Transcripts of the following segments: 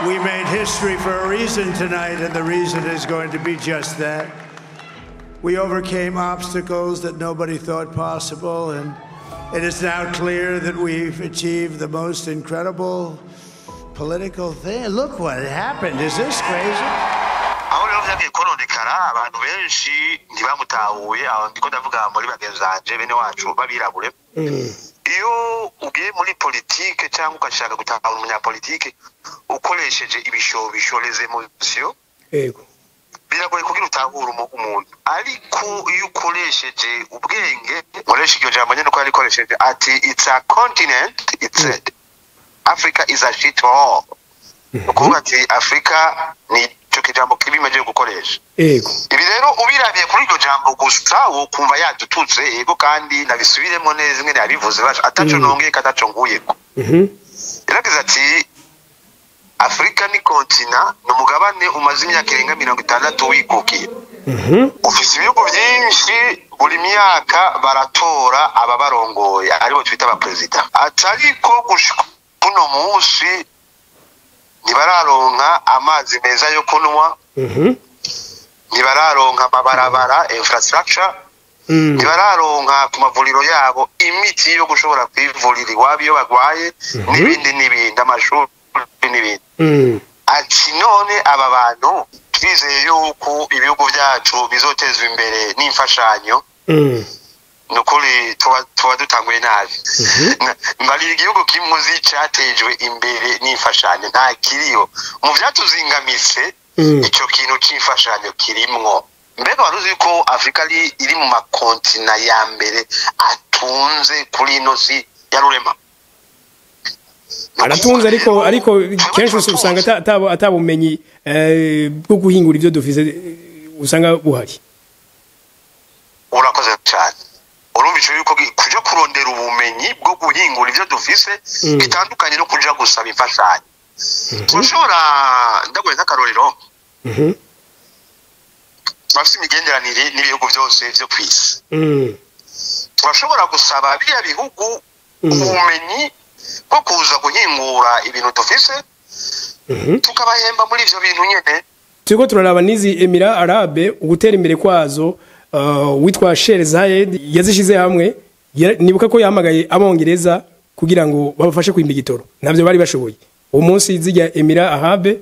We made history for a reason tonight, and the reason is going to be just that. We overcame obstacles that nobody thought possible, and it is now clear that we've achieved the most incredible political thing. Look what happened. Is this crazy? Aho rero vyagiye kononekara, abantu benshi ntibamutahuye. Aho ndiko ndavuga muri bagenzi banje, bene wacu b'abirabure. Iyo ugiye muri politike cyangwa ugashaka gutahura umunyapolitike ukoresheje ibishobisho, les émotions, biragoye kugira utahure umuntu. Ariko iyo ukoresheje ubwenge, nkoresha iryo jambo nyene uko yarikoresheje, ati "It's a continent, it's a, Africa is a shit hole." Ni ukuvuga ati Afrika ni ico kijambo kibi maze gukoresha. Ibi rero ubirabiye kuri iryo jambo gusa, wokumva yadututse. Yego, kandi nabisubiremo neza ingene yabivuze, basha ataco nongeye kataco nkuyeko. Yaragize ati Afurika ni continent, ni umugabane umaze imyaka irenga 60 wikukiye, ufise ibihugu byinshi, buri myaka baratora ababarongoye, aribo twita abaperezida. Ati ariko gushika uno munsi ntibararonka amazi meza yo kunywa, ntibararonka amabarabara, infrastructure, ntibararonka ku mavuriro yabo imiti yo gushobora kwivurira iwabo iyo bagwaye, n'ibindi n'ibindi, amashuri n'ibindi. Ati none aba bantu twizeye yuko ibihugu byacu bizotezwa imbere n'imfashanyo? Ni ukuri tuba dutanguye nabi. Mbari igihugu kimwe uzi catejwe imbere n'imfashanyo? Nta kiriho mu vyatuzingamise. Ico kintu c'imfashanyo kirimwo. Mbega wari uzi ko Afurika iri mu makontina ya mbere atunze kuri ino si ya rurema? Aratunze, ariko kenshi usanga atabumenyi bwo guhingura ivyo dufise usanga buhari. Urakoze cyane. Urumva ico yuko kuja kurondera ubumenyi bwo guhingura ivyo dufise bitandukanye no kuja gusaba imfashanyo. Turashobora, ndaguye nk'akarorero, turafise imigenderanire n'ibihugu byose vyo kw'isi. Turashobora gusaba biriya bihugu ubumenyi bwo kuza guhingura ibintu dufise, tukabahemba muri ivyo bintu nyene. Turiko turaraba n'izi Émirats Arabes, ugutera imbere kwazo, witwa Sheikh Zayed yazishize hamwe. Nibuka ko yahamagaye abongereza kugira ngo babafashe kwimba igitoro, ntabyo bari bashoboye. Uwo munsi zijya Émirats Arabes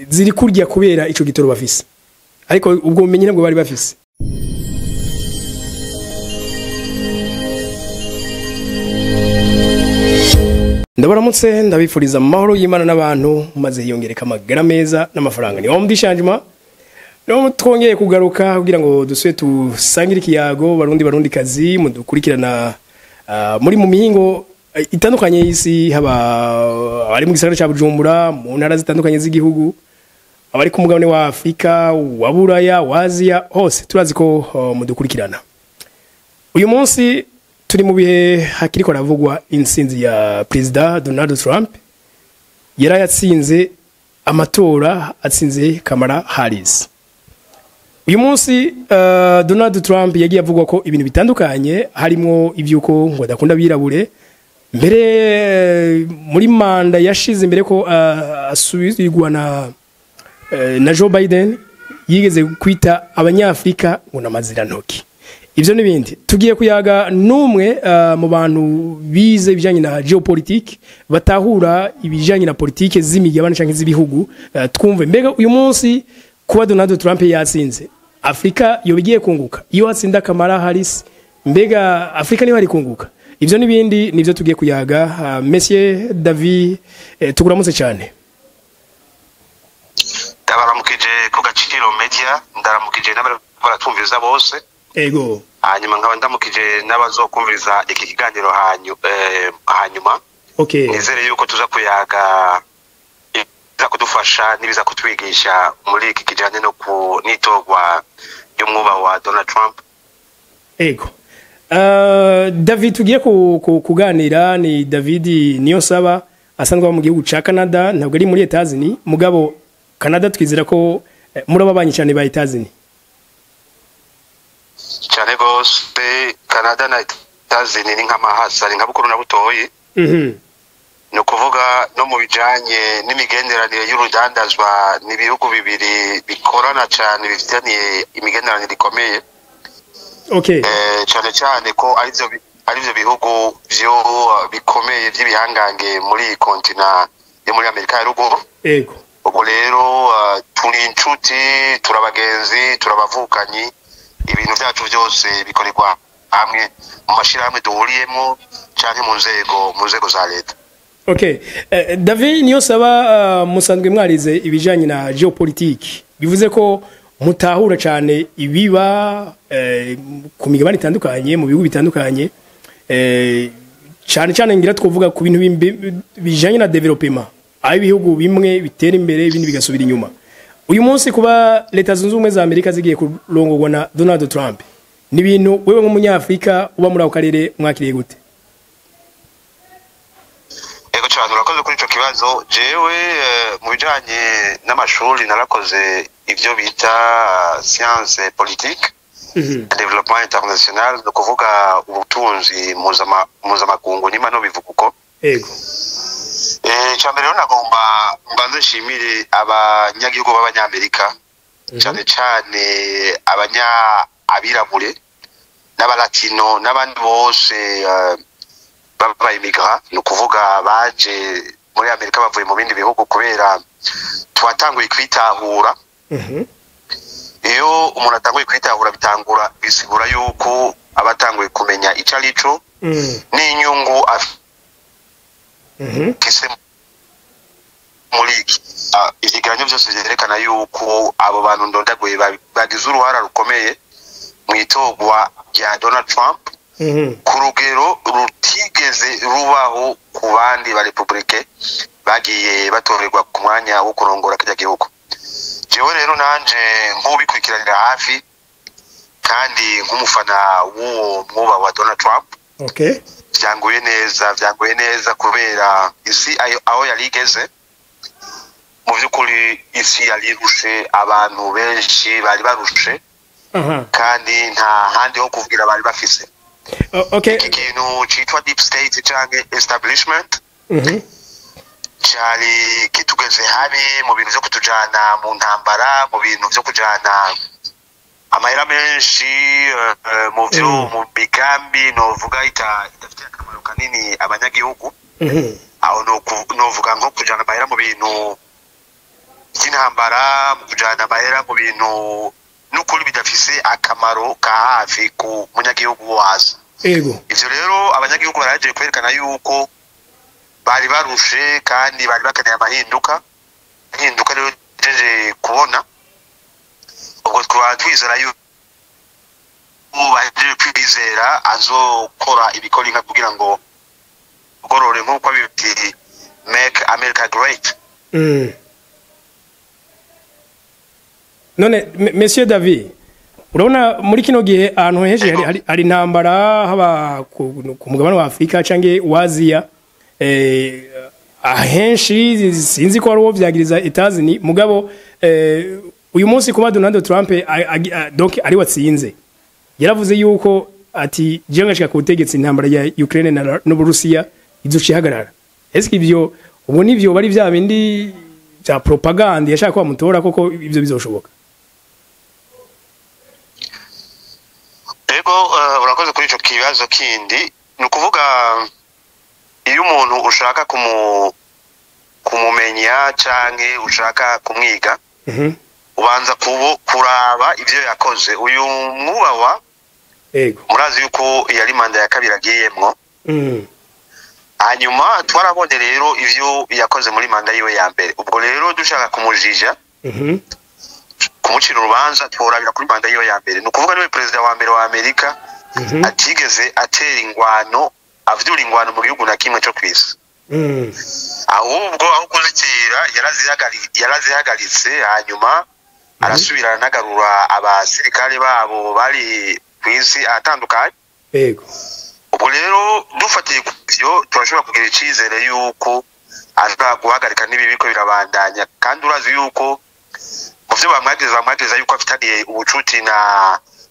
ziri kurya kubera ico gitoro bafise, ariko ubwo bumenyi ntabwo bari bafise. Ndabaramutse, ndabifuriza amahoro y'Imana n'abantu, maze hiyongereka amagara meza n'amafaranga. Ni homme du changement. No twongeye kugaruka kugira ngo dusubire tusangire ikiyago. Barundi, barundi kazi mudukurikirana muri mu mihingo itandukanye y'isi, haba abari mu gisagara ca Bujumbura, mu ntara zitandukanye z'igihugu, abari ku mugabane wa Afrika, wa Buraya, wa Aziya, hose turazi ko mudukurikirana. Uyu munsi turi mu bihe hakiriko haravugwa intsinzi ya Perezida Donald Trump. Yari yatsinze amatora, atsinze Kamala Harris. Uyu munsi Donald Trump yagiye avugwa ko ibintu bitandukanye, harimo ivyuko ngo adakunda abirabure. Mbere muri manda yashize, imbere ko asubizwa na Joe Biden, yigeze kwita abanyafrika ngo namazirantoki. Ivyo n'ibindi tugiye kuyaga n'umwe mu bantu bize ibijanye na géopolitique, batahura ibijanye na politike z'imigabane canke z'ibihugu. Twumve mbega uyu munsi kuba Donald Trump yatsinze, Afrika yoba igiye kunguka? Iyo hatsinda Kamala Harris, mbega Afrika niyo hari kunguka? Ivyo n'ibindi nivyo tugiye kuyaga. Monsieur David, tukuramutse cyane. Ndabaramukije ku Gaciro Media, ndaramukije n'abariko baratumviriza bose. Hanyuma nkaba ndamukije n'abazokumviriza iki kiganiro hanyuma. Nizere yuko tuza kuyaga biza kudufasha n'ibiza kutwigisha muri iki kijanye no ku n'itorwa ry'umwuba wa Donald Trump. Ego. David tugiye kuganira ni David Niyonsaba, asanzwe aba mu gihugu ca Canada, ntabwo ari muri Etats-Unis, mugabo Canada twizera ko muri ababanyi cyane ba Etats-Unis. Cyane gose, Canada na Etats-Unis ni nk'amahasa, ni nka bukuru na butoyi. Ni ukuvuga no mu bijanye n'imigenderanire y'urudandazwa, ni ibihugu bibiri bikorana cyane, bifitaniye imigenderanire ikomeye. Cyane cyane ko arivyo bihugu vyo bikomeye vy'ibihangange muri iyi continent yo muri Amerika ya ruguru. Ubwo rero turi inshuti, turabagenzi, turabavukanyi. Ibintu byacu byose bikorerwa hamwe mu mashyirahamwe duhuriyemo canke mu nzego za leta. Okay. David Niyonsaba, musanzwe mwarize ibijanye na géopolitique, bivuze ko mutahura cyane ibiba ku migabane itandukanye, mu bihugu bitandukanye, cyane cyane ngira twovuga ku bintu bijanye na développement, aho ibihugu bimwe bitera imbere, ibindi bigasubira inyuma. Uyu munsi kuba Leta Zunze Ubumwe za Amerika zigiye kurongorwa na Donald Trump, ni ibintu wewe nk'umunyafrika uba muri ako karere mwakiriye gute? Ego cyane, urakoze kuri ico kibazo. Jewe mu bijanye n'amashuri narakoze ivyo bita science politique, développement international, ni ukuvuga ubutunzi mpuzamakungu, nimba no bivuga uko. Icya mbere rero nagomba mbanze nshimire abanyagihugu b'Abanyamerika, cyane cyane abanya abirabure n'abalatino n'abandi bose b'aba immigrants, ni ukuvuga baje muri Amerika bavuye mu bindi bihugu, kubera twatanguye kwitahura. Iyo umuntu atanguye kwitahura, bitangura bisigura yuko aba atanguye kumenya ico ari cyo n'inyungu afise muri iki. Ivyegeranyo vyose vyerekana yuko abo bantu ndondaguye bagize uruhara rukomeye mu itorwa rya Donald Trump ku rugero rutigeze rubaho ku bandi ba républicains bagiye batorerwa ku mwanya wo kurongora kirya gihugu. Jewe rero nanje nk'ubikurikiranira hafi kandi nk'umufana w'uwo mwuba wa Donald Trump, vyanguye neza, vyanguye neza, kubera isi aho yari igeze, mu by'ukuri isi yari irushe, abantu benshi bari barushe kandi nta handi ho kuvugira bari bafise. Iki kintu citwa deep state canke establishment cari kitugeze habi mu bintu vyo kutujana mu ntambara, mu bintu vyo kujana amahera menshi, mu vyo mu migambi novuga idafitiye akamaro kanini abanyagihugu. Aho novuga nko kujana amahera mu bintu by'intambara, mu kujana amahera mu bintu n'ukuri bidafise akamaro ka hafi ku munyagihugu wazo. Ivyo rero abanyagihugu barahejeje kwerekana yuko bari barushe kandi bari bakeneye amahinduka. Impinduka rero tugejeje kubona, ubwo twaba twizera yuko bahejeje kwizera azokora ibikora inka kugira ngo ugorore, nk'uko abiti "Make America Great". None Monsieur David, urabona muri kino gihe ahantu henshi hari intambara, haba ku mugabane wa Afrika canke wa Aziya, ahenshi sinzi ko ari uwo vyagiriza Etazini. Mugabo uyu munsi kuba Donald Trump donc ari watsinze, yaravuze yuko ati: "Jewe ngashika ku butegetsi, intambara ya Ukraine n'Uburusiya izoca ihagarara." Ese ivyo ubu nivyo bari vya bindi vya propaganda yashaka ko bamutora koko, ivyo bizoshoboka? Ego, urakoze kuri ico kibazo kindi. Ni ukuvuga iyo umuntu ushaka kumumenya canke ushaka kumwiga, ubanza kuraba ivyo yakoze. Uyu mwubahwa, murazi yuko yari manda ya kabiri agiyemwo. Hanyuma twarabonye rero ivyo yakoze muri manda yiwe ya mbere. Ubwo rero dushaka kumujija, kumucira urubanza, tworabira kuri manda yiwe ya mbere. Ni ukuvuga niwe perezida wa mbere wa Amerika atigeze atera ingwano, avyura ingwano mu gihugu na kimwe co kw'isi. Ahubwo aho kuzitira yarazihagaritse, hanyuma arasubira aranagarura abasirikare babo bari kw'isi ahatandukanye. Ubwo rero dufatiye ku byo, turashobora kugira icizere yuko ashobora guhagarika n'ibibiko birabandanya. Kandi urazi yuko mu vyo bamwagiriza, yuko afitaniye ubucuti na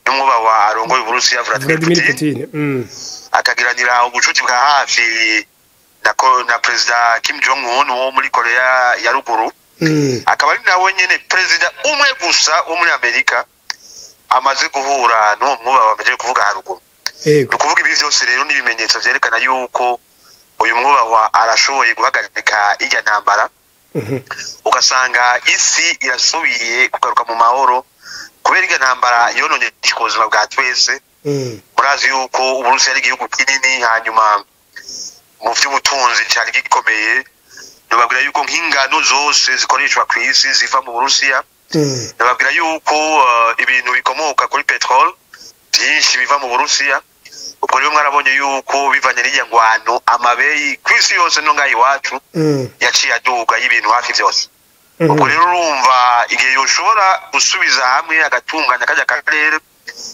n'umwuba wa arongoye Uburusiya, Vladimir Vladimir Putin, Putin. Akagiranira ubucuti bwa hafi. na perezida Kim Jong Un wo muri Korea ya ruguru. Akaba ari nawe nyene perezida umwe gusa wo muri Amerika amaze guhura n'uwo mwubahwa bamaze kuvuga haruguru. Ni ukuvuga ibi vyose rero n'ibimenyetso vyerekana yuko uyu mwubahwa arashoboye guhagarika irya ntambara, ugasanga isi irasubiye kugaruka mu mahoro, kubera irya ntambara yononye ku buzima bwa twese. Murazi yuko Uburusiya ari igihugu kinini, hanyuma mu vy'ubutunzi cari gikomeye. Nobabwira yuko nk'ingano zose zikoreshwa ku isi ziva mu Burusiya. Nobabwira yuko ibintu bikomoka kuri petrol byinshi biva mu Burusiya. Ubwo rero mwarabonye yuko bivanye n'irya ngwano, amabeyi ku isi yose no ngaha iwacu yaciye aduga y'ibintu hafi vyose. Ubwo rero urumva igihe yoshobora gusubiza hamwe agatunganya kajya karere,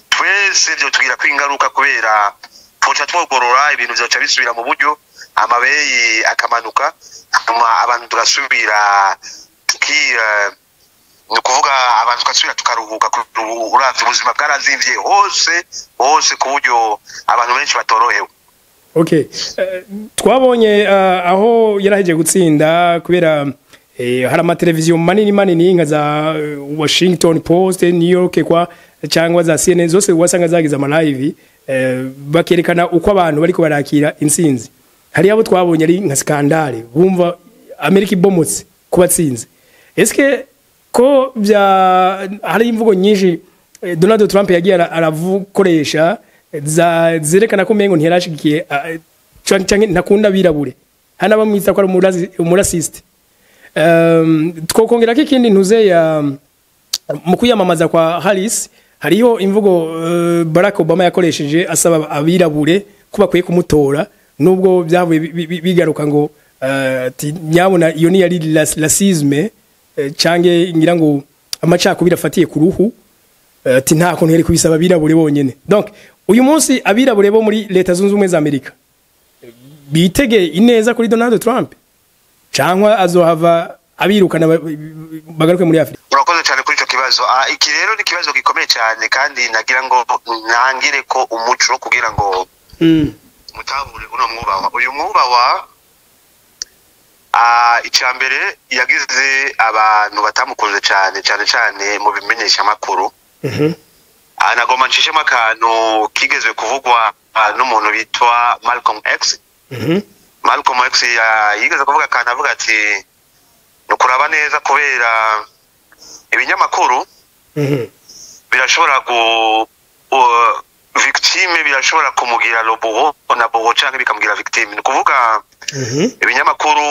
twese vyotugira ko ingaruka, kubera twoca twogorora ibintu vyoca bisubira mu buryo, amabeyi akamanuka, hanyuma abantu tugasubira tuki ni ukuvuga abantu tugasubira tukaruhuka. Uravye ubuzima bwarazimvye hose hose, ku buryo abantu benshi batorohewe. Okay. Twabonye aho yaraheje gutsinda, kubera hari amateleviziyo manini manini nka za Washington Post, New York kwa cyangwa za CNN, zose wasanga zagize ama live, bakerekana uko abantu bariko barakira intsinzi. Hari abo twabonye ari nka scandale, bumva Amerika ibomotse kubatsinze. Eske ko bya hari imvugo nyinshi Donald Trump yagiye aravukoresha za zerekana ko mengo ntiyarashigikiye canke ntakunda abirabure, hana bamwita ko ari umurasiste. Twokongera ko ikindi ntuze ya mu kwiyamamaza kwa Harris, hariho imvugo Barack Obama yakoresheje asaba abirabure ko bakwiye kumutora, nubwo byavuye bigaruka ngo ati nyabona iyo ni yari racisme, canke ngira ngo amacakubiri afatiye ku ruhu, ati nta kuntu yari kubisaba abirabure bonyene. Donc uyu munsi abirabure bo muri Leta Zunze Ubumwe za Amerika bitege ineza kuri Donald Trump, cyangwa azohava abirukana bagaruke muri Afrika? Urakoze cyane kuri icyo kibazo. Iki rero ni ikibazo gikomeye cyane, kandi nagira ngo ntangire ko umuco kugira ngo mutahure uno mwubahwa. Uyu mwubahwa, icya mbere yagize abantu batamukunze cyane cyane cyane mu bimenyeshamakuru. Nagomba nshishemo akantu kigeze kuvugwa n'umuntu bitwa Malcolm X. Malcolm X yigeze kuvuga akantu avuga ati ni ukuraba neza, kubera ibinyamakuru birashobora gu victime, birashobora kumugira le bourreau na bourreau canke bikamugira victime. Ni ukuvuga ibinyamakuru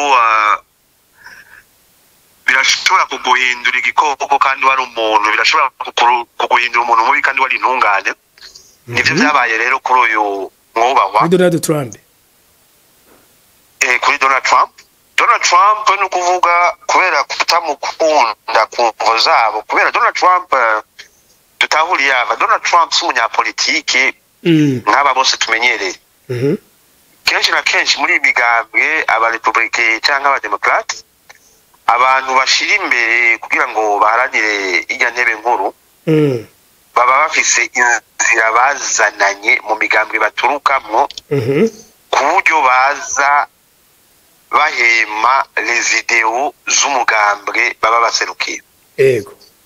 birashobora kuguhindura igikoko kandi wari umuntu, birashobora kuguhindura umuntu mubi kandi wari intungane. Nivyo vyabaye rero kuri uyu mwubahwa. Kuri Donald Trump. Kuri Donald Trump. Donald Trump ni ukuvuga kubera kutamukunda ku mvo zabo, kubera Donald Trump tutahuriye ava Donald Trump si umunyapolitike nk'aba bose tumenyereye. Kenshi na kenshi muri iyi migambwe, abarepublike cyangwa abademokrate, abantu bashira imbere kugira ngo baharanire irya ntebe nkuru baba bafise inzira bazananye mu migambwe baturukamwo, ku buryo baza bahema les idéaux z'umugambwe baba baserukiye.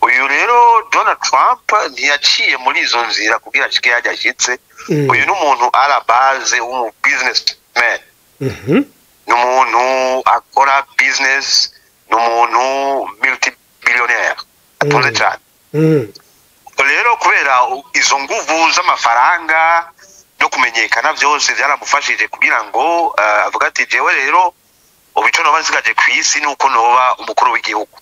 Uyu rero Donald Trump ntiyaciye muri izo nzira kugira ashike yajya ashitse. Uyu ni umuntu à la base w'umu businessman, ni umuntu akora business, ni umuntu multibillionaire atunze cyane. Rero kubera izo nguvu z'amafaranga no kumenyekana, byose byaramufashije kugira ngo avuga ati jewe rero ubu icyo noba nsigaje ku isi ni uko noba umukuru w'igihugu,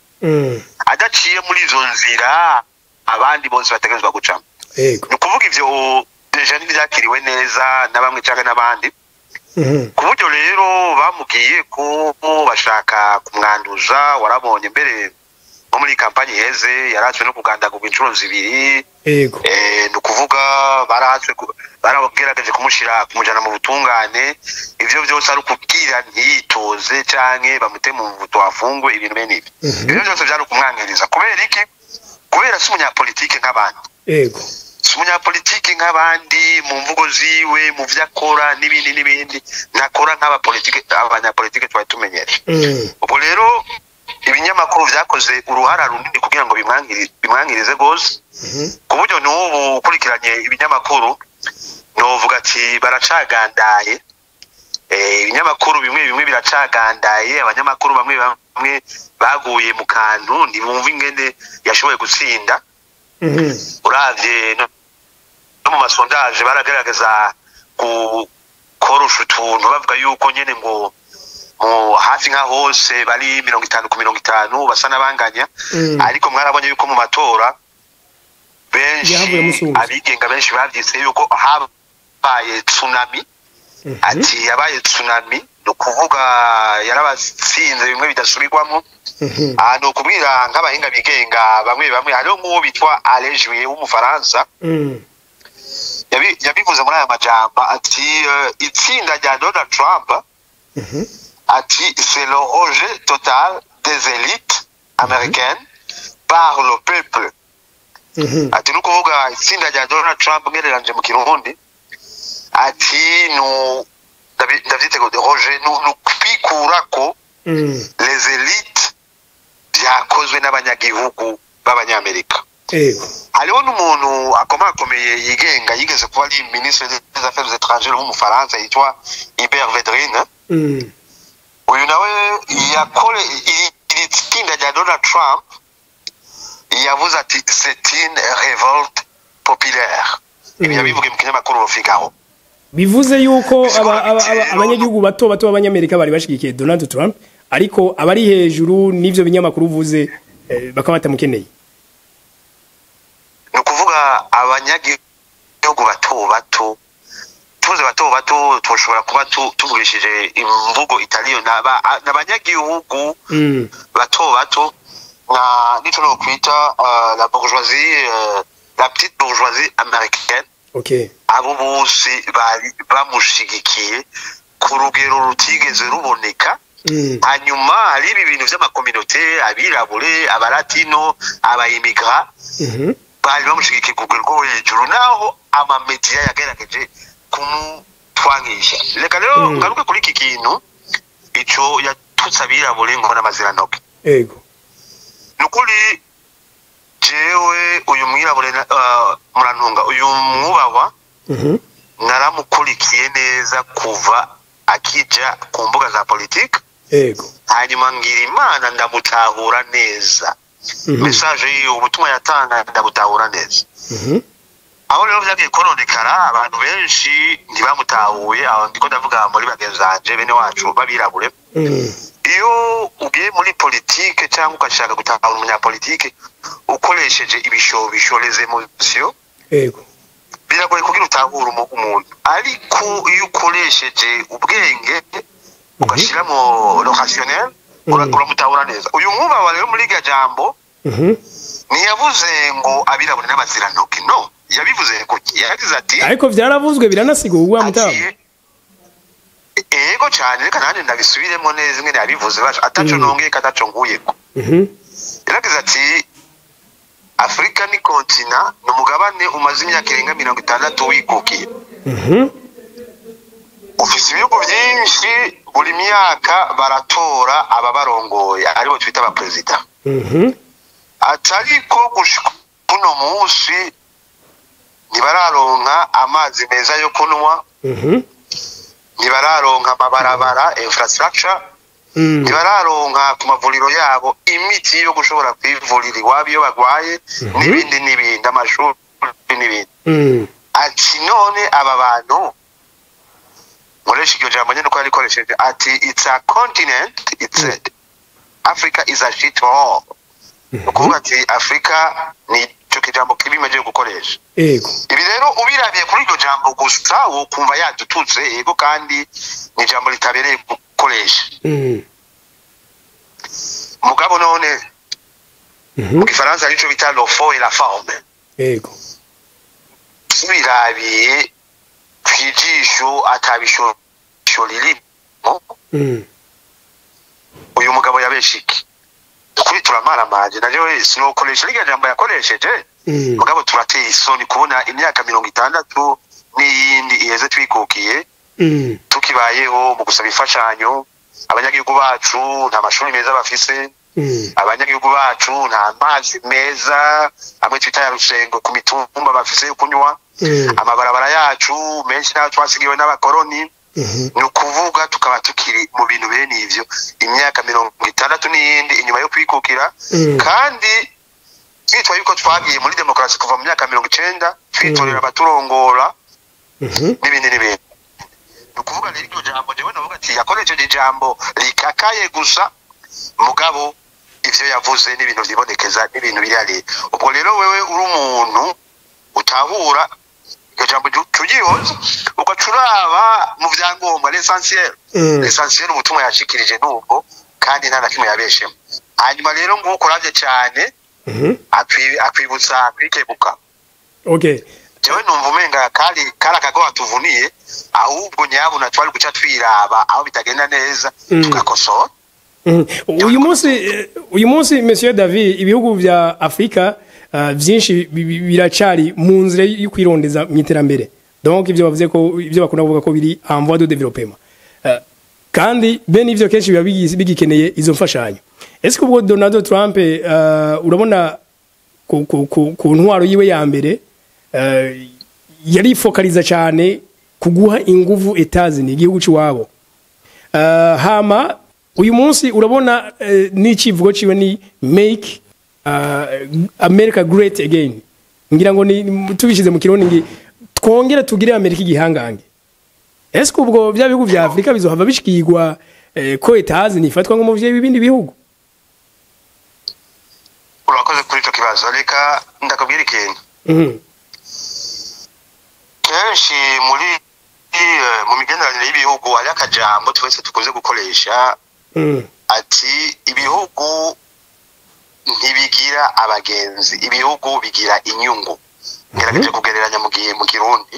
adaciye muri izo nzira abandi bose bategerezwa gucamo. Ni ukuvuga ivyo déjà ntibyakiriwe neza na bamwe cyangwa n'abandi, ku buryo rero bamubwiye ko bashaka kumwanduza. Warabonye mbere nko muri kampani iheze yaratswe no kugandagurwa inshuro zibiri. Ni ukuvuga baragerageje kumushira kumujana mu butungane, ivyo byose ari ukubwira ntiyitoze canke bamute mu mvuto afungwe, ibintu bene ibi. Ivyo byose byari ukumwangiza. Kubera iki? Kubera si umunyapolitike nk'abandi. Si Si umunyapolitike nk'abandi mu mvugo ziwe, mu vyo akora n'ibindi n'ibindi, ntakora nk'abapolitike, abanyapolitike twari tumenyereye. Ubwo rero ibinyamakuru vyakoze uruhara runini kugira ngo bimwangirize rwose, ku buryo n'ubu ukurikiranye ibinyamakuru novuga ati baracagandaye. Ibinyamakuru bimwe bimwe biracagandaye, abanyamakuru bamwe bamwe baguye mu kantu, ntibumva ingene yashoboye gutsinda. Uravye no mu ma sondages baragerageza gukorosha utuntu, bavuga yuko nyene ngo mu hafi nka hose bari 50 ku 50, basa n'abanganya. Ariko mwarabonye yuko mu matora benshi, Yahavuye amusuhuza. abigenga benshi bavyise yuko habaye tsunami. Ati yabaye tsunami, ni ukuvuga yarabatsinze bimwe bidasubirwamo. Aha ni ukubwira nk'abahinga bigenga bamwe bamwe, hariho nk'uwo bitwa Alain Juillet w'Umufaransa, yabivuze muri aya majambo ati itsinda rya Donald Trump, ati c'est le rejet total des élites américaines par le peuple. Ati ni ukuvuga itsinda rya Donald Trump, ngereranyije mu Kirundi, ati nu ndavyite ngo rejet, nu ukwikurako les élites byakozwe n'abanyagihugu b'Abanyamerika. Hariho n'umuntu akomakomeye yigenga, yigeze kuba ari ministre des Affaires étrangères w'Umufaransa, yitwa Hubert Védrine. Uyu nawe yakore iri tsinda rya Donald Trump, yavuze ati c'est une révolte populaire. Ibi yabivuge mu kinyamakuru Le Figaro. Bivuze yuko abanyagihugu bato bato b'Abanyamerika bari bashigikiye Donald Trump, ariko abari hejuru n'ivyo binyamakuru uvuze bakaba batamukeneye. Ni ukuvuga abanyagihugu bato bato, tuvuze bato bato tushobora kuba tuvugishije imvugo itariyo, n'abanyagihugu bato bato na nico nokwita la bourgeoisie, la petite bourgeoisie américaine. Abo bose bari bamushigikiye ku rugero rutigeze ruboneka. Hanyuma hari ibi bintu vy'ama communautés, abirabure, abalatino, aba immigrants, bari bamushigikiye ku rwego rwo hejuru, naho amamediya yagerageje kumutwangisha. Reka rero ngaruke kuri iki kintu ico yatutse abirabure ngo n'amazirantoke. Ni ukuri jewe uyu mwirabure murantunga, uyu mwubahwa, naramukurikiye neza kuva akija ku mbuga za politike. Hanyuma ngira Imana ndamutahura neza. Message yiwe, ubutumwa yatanga, ndabutahura neza. Aho rero vyagiye kononekara, abantu benshi ntibamutahuye. Aho ndiko ndavuga muri bagenzi banje, bene wacu b'abirabure. Iyo ugiye muri politike cyangwa ugashaka gutahura umunyapolitike ukoresheje ibishobisho, les émotions, biragoye kugira utahure umuntu. Ariko iyo ukoresheje ubwenge, ugashyiramo le rationnel, uramutahura neza. Uyu mwubaha rero muri iryo jambo ntiyavuze ngo abirabure n'abazirantoke, no yabivuze kuki? Yagize ati Ariko vyaravuzwe, biranasigurwa, mutama. Ego cyane, reka nanjye ndabisubiremo neza ingene yabivuze, basha ataco nongeye kataco nkuyeko. Yaragize ati Afurika ni continent, ni umugabane umaze imyaka irenga 60 wikukiye, ufise ibihugu byinshi, buri myaka baratora ababarongoye, aribo twita abaperezida. Ati ariko gushika uno munsi ntibararonka amazi meza yo kunywa, ntibararonka amabarabara, infrastructure, ntibararonka ku mavuriro yabo imiti yo gushobora kwivurira iwabo iyo bagwaye, n'ibindi n'ibindi, amashuri n'ibindi. Ati none aba bantu, nkoresha iryo jambo nyine uko yarikoresheje, ati it's a continent, it's a, Africa is a shit hole. Ni ukuvuga ati Afrika ni ico kijambo kibi maze gukoresha. Ibi rero ubirabiye kuri iryo jambo gusa wokumva yadututse, yego, kandi ni ijambo ritabereye gukoresha. Mugabo none mu Gifaransa arico bita le fond et la forme. Tubirabiye kw'ijisho atabishosho ririmo, uyu mugabo yabesha iki? Ukuri turamaramaje. Naje sinokoresha rirya jambo yakoresheje, mugabo turateye isoni kubona imyaka 60 n'iyindi iheze twikukiye, tukibayeho mu gusaba imfashanyo. Abanyagihugu bacu nta mashuri meza bafise, abanyagihugu bacu nta mazi meza amwe twita ya rusengo ku mitumba bafise yo kunywa, amabarabara yacu menshi nayo twasigiwe n'abakoroni. Ni ukuvuga tukaba tukiri mu bintu bene ivyo imyaka 60 n'iyindi inyuma yo kwikukira, kandi twitwa yuko twagiye muri demokarasi kuva mu myaka 90, twitorera abaturongora n'ibindi n'ibindi. Ni ukuvuga rero iryo jambo, jewe navuga ati yakoresheje ijambo rikakaye gusa, mugabo ivyo yavuze n'ibintu vyibonekeza, n'ibintu biri hariya. Ubwo rero wewe uri umuntu utahura iryo jambo, tugihoza ugaca uraba mu vyangombwa, l'essentiel. L'essentiel, ubutumwa yashikirije nubwo, kandi nta na kimwe yabeshemo. Hanyuma rero nguko uravye cane, akwibutsa kwikebuka. Jewe numva umenga kari akagoha tuvuniye, ahubwo nyabuna twari guca twiraba aho bitagenda neza, tugakosora. Uyu munsi, Monsieur David, ibihugu vya Afrika vyinshi biracari mu nzira yo kwirondeza mu iterambere. Donc ivyo bavuze ko, ivyo bakunda kuvuga ko biri en voie de développement. Kandi bene ivyo kenshi biba bigikeneye izo mfashanyo. Ese ubwo Donald Trump, urabona ku ntwaro yiwe ya mbere, yarifokaliza cyane kuguha inguvu États-Unis, igihugu ciwabo. Hama uyu munsi urabona n'icivugo ciwe ni "Make America Great Again". Ngira ngo ni tubishize mu Kirundi ngi twongere tugire Amerika igihangange. Ese ubwo bya bihugu vya Afrika bizohava bishikirwa ko États-Unis ifatwa nk'umuvyeyi w'ibindi bihugu? Urakoze kuri ico kibazo. Reka ndakubwira ikintu. Kenshi muri mu migenderanire y'ibihugu hari akajambo twese tukunze gukoresha, ati ibihugu ntibigira abagenzi, ibihugu bigira inyungu. Ngerageje kugereranya mu gihe mu Kirundi.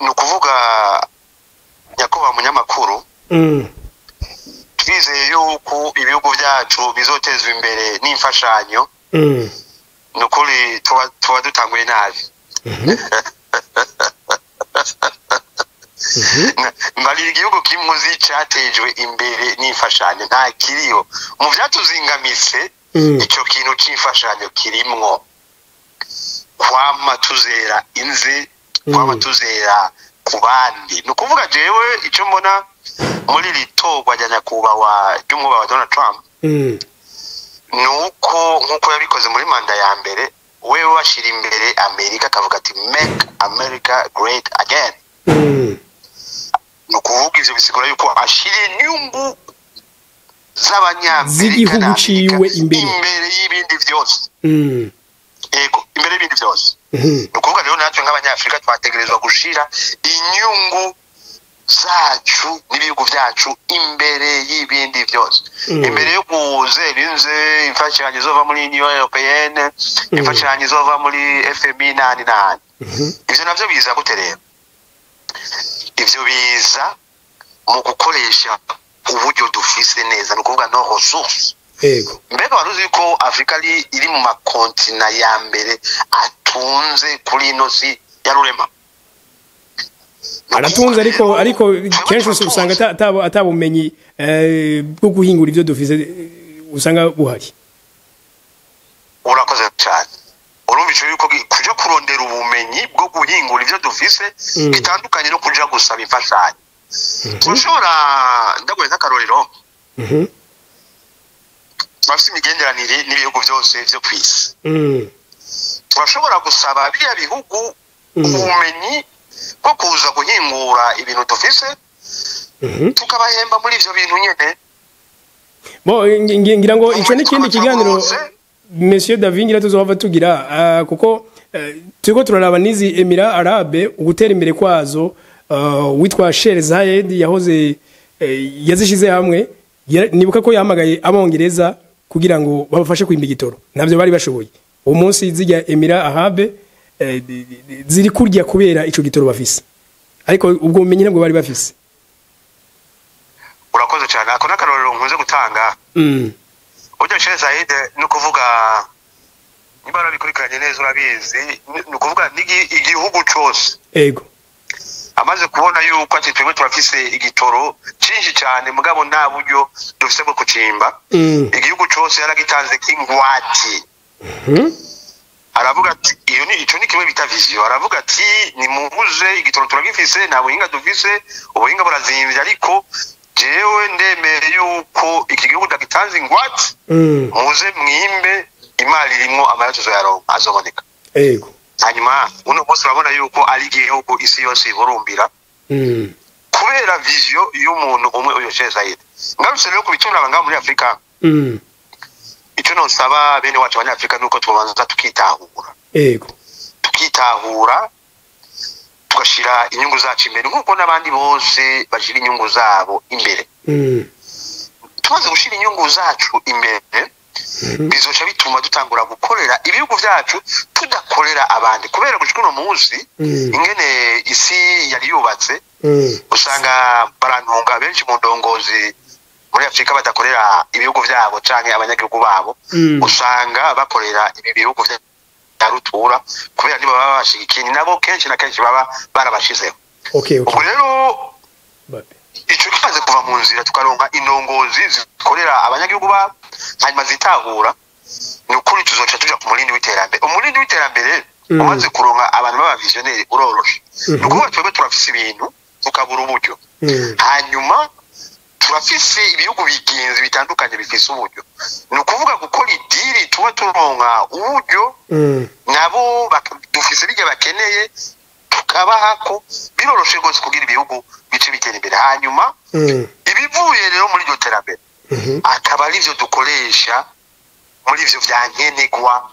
Ni ukuvuga, nyakubahwa munyamakuru, twizeye yuko ibihugu byacu bizotezwa imbere n'imfashanyo, ni ukuri tuba dutanguye nabi. Mbari igihugu kimwe uzi catejwe imbere n'imfashanyo? Nta kiriho. Mu vyatuzingamise, ico kintu c'imfashanyo kirimwo, kwama tuzera inze, kwama tuzera ku bandi. Ni ukuvuga jewe ico mbona muri iri torwa rya nyakubahwa ry'umwubahwa Donald Trump, ni uko nk'uko yabikoze muri manda ya mbere, wewe washira imbere Amerika, akavuga ati "Make America Great Again". Ni ukuvuga ivyo bisigura yuko ashira inyungu z'Abanyamerika z'igihugu na Amerika ciwe imbere. Imbere y'ibindi vyose. Yego, imbere y'ibindi byose. Ni ukuvuga rero natwe nk'Abanyafurika twategerezwa gushira inyungu zacu n'ibihugu byacu imbere y'ibindi byose, imbere yo kuzera inze imfashanyo izova muri Union Européenne, imfashanyo izova muri FMI n'ahandi n'ahandi. Ivyo navyo biza gute rero? Ivyo biza mu gukoresha uburyo dufise neza, ni ukuvuga nos ressources. Mbega wari uzi ko Afurika iri mu makontina ya mbere atunze kuri ino si ya rurema? Aratunze, ariko kenshi usanga atabumenyi bwo guhingura ivyo dufise usanga buhari. Urakoze cyane. Urumva ico yuko kuja kurondera ubumenyi bwo guhingura ivyo dufise bitandukanye no kuja gusaba imfashanyo. Turashobora, ndaguye nk'akarorero, turafise imigenderanire n'ibihugu byose vyo kw'isi. Turashobora gusaba biriya bihugu ubumenyi bwo kuza guhingura ibintu dufise, tukabahemba muri ivyo bintu nyene. Bo ngira ngo ico n'ikindi kiganiro, Monsieur David, ngira tuzohava tugira, kuko turiko turaraba n'izi Émirats Arabes, ugutera imbere kwazo. Witwa Sheikh Zayed yahoze yazishize hamwe. Nibuka ko yahamagaye Abongereza kugira ngo babafashe kwimba igitoro, ntabyo bari bashoboye. Uwo munsi zijya Émirats Arabes ziri kurya kubera ico gitoro bafise, ariko ubwo bumenyi ntabwo bari bafise. Urakoze cyane. Ako n'akarorero nkunze gutanga. Burya Sheikh Said, ni ukuvuga niba warabikurikiranye neza urabizi, ni ukuvuga igihugu cose amaze kubona yuko ati twebwe turafise igitoro cinshi cyane, mugabo nta buryo dufise bwo kucimba. Igihugu cose yaragitanze k'ingwati. Aravuga ati iyo ni ico ni kimwe bita vision. Aravuga ati nimubuze, igitoro turagifise, nta buhinga dufise, ubuhinga burazimvye, ariko jewe ndemeye yuko iki gihugu ndagitanze ingwate, muze mwimbe, imari irimwo, amaraso tuzoyaronka, azoboneka. Hanyuma uno munsi urabona yuko ari igihugu isi yose ihurumbira kubera vision y'umuntu umwe, uyo Sheikh Zayed. Ngarutse rero ku bituraba ngaho muri Afurika, ico nosaba bene wacu abanyafurika nuko tubanza tukitahura, tukitahura, tugashira inyungu zacu imbere nk'uko n'abandi bose bashira inyungu zabo imbere. Tumaze gushira inyungu zacu imbere, bizoca bituma dutangura gukorera ibihugu vyacu, tudakorera abandi, kubera gushika uno munsi ingene isi yari yubatse, usanga barantunga benshi mu ndongozi muri Afurika badakorera ibihugu vyabo canke abanyagihugu babo, usanga bakorera ibi bihugu vya rutura, kubera nibo baba bashigikiye, ni nabo kenshi na kenshi baba barabashizeho. Ubwo rero Babe. ico kimaze kuva mu nzira, tukaronka indongozi zikorera abanyagihugu babo hanyuma zitahura, ni ukuri tuzoca tuja ku murindi w'iterambere. Umurindi w'iterambere umaze kuronka abantu b'abavisionnaires uroroshe. Ni ukuvuga twebwe turafise ibintu, tukabura uburyo. Hanyuma turafise ibihugu bigenzi bitandukanye bifise uburyo, ni ukuvuga gukora idiri, tuba turonka uburyo, nabo dufise bijya bakeneye, tukabahako. Biroroshe rwose kugira ibihugu bice bitera imbere. Hanyuma ibivuye rero muri iryo terambere akaba arivyo dukoresha muri ivyo vya nkenerwa